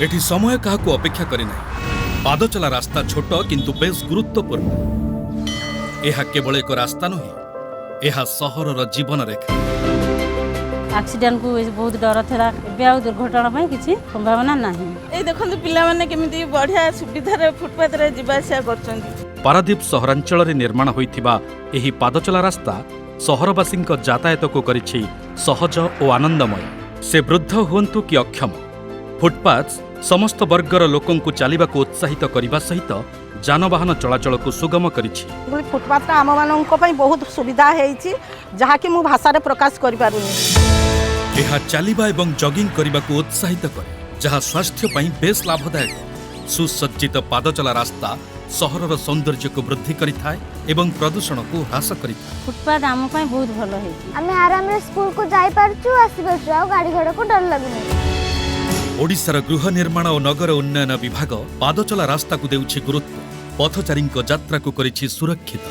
ଏଠି ସମୟ କାହାକୁ ଅପେକ୍ଷା କରେ ନାହିଁ। ପାଦଚଲା ରାସ୍ତା ଛୋଟ, କିନ୍ତୁ ବେଶ୍ ଗୁରୁତ୍ୱପୂର୍ଣ୍ଣ। ଏହା କେବଳ ଏକ ରାସ୍ତା ନୁହେଁ, ଏହା ସହରର ଜୀବନରେଖା। ଆକ୍ସିଡେଣ୍ଟକୁ ବହୁତ ଡର ଥିଲା। ଏବେ ଆଉ ଦୁର୍ଘଟଣା ପାଇଁ କିଛି ସମ୍ଭାବନା ନାହିଁ। ଏଇ ଦେଖନ୍ତୁ, ପିଲାମାନେ କେମିତି ବଢ଼ିଆ ସୁବିଧାରେ ଫୁଟପାଥରେ ଯିବା ଆସିବା କରୁଛନ୍ତି। ପାରାଦୀପ ସହରାଞ୍ଚଳରେ ନିର୍ମାଣ ହୋଇଥିବା ଏହି ପାଦଚଲା ରାସ୍ତା ସହରବାସୀଙ୍କ ଯାତାୟାତକୁ କରିଛି ସହଜ ଓ ଆନନ୍ଦମୟ। ସେ ବୃଦ୍ଧ ହୁଅନ୍ତୁ କି ଅକ୍ଷମ, ଫୁଟପାଥ ସମସ୍ତ ବର୍ଗର ଲୋକଙ୍କୁ ଚାଲିବାକୁ ଉତ୍ସାହିତ କରିବା ସହିତ ଯାନବାହନ ଚଳାଚଳକୁ ସୁଗମ କରିଛି। ଫୁଟପାଥଟା ଆମମାନଙ୍କ ପାଇଁ ବହୁତ ସୁବିଧା ହେଇଛି, ଯାହାକି ମୁଁ ଭାଷାରେ ପ୍ରକାଶ କରିପାରୁନି। ଏହା ଚାଲିବା ଏବଂ ଜଗିଂ କରିବାକୁ ଉତ୍ସାହିତ କରେ, ଯାହା ସ୍ୱାସ୍ଥ୍ୟ ପାଇଁ ବେଶ୍ ଲାଭଦାୟକ। ସୁସଜ୍ଜିତ ପାଦଚଲା ରାସ୍ତା ସହରର ସୌନ୍ଦର୍ଯ୍ୟକୁ ବୃଦ୍ଧି କରିଥାଏ ଏବଂ ପ୍ରଦୂଷଣକୁ ହ୍ରାସ କରିଥାଏ। ଫୁଟପାଥ ଆମ ପାଇଁ ବହୁତ ଭଲ ହେଇଛି। ଆମେ ଆରାମରେ ସ୍କୁଲକୁ ଯାଇପାରୁଛୁ, ଆସିପାରୁଛୁ, ଆଉ ଗାଡ଼ି ଘୋଡ଼ାକୁ ଡର ଲାଗୁନି। ଓଡ଼ିଶାର ଗୃହ ନିର୍ମାଣ ଓ ନଗର ଉନ୍ନୟନ ବିଭାଗ ପାଦଚଲା ରାସ୍ତାକୁ ଦେଉଛି ଗୁରୁତ୍ୱ। ପଥଚାରୀଙ୍କ ଯାତ୍ରାକୁ କରିଛି ସୁରକ୍ଷିତ।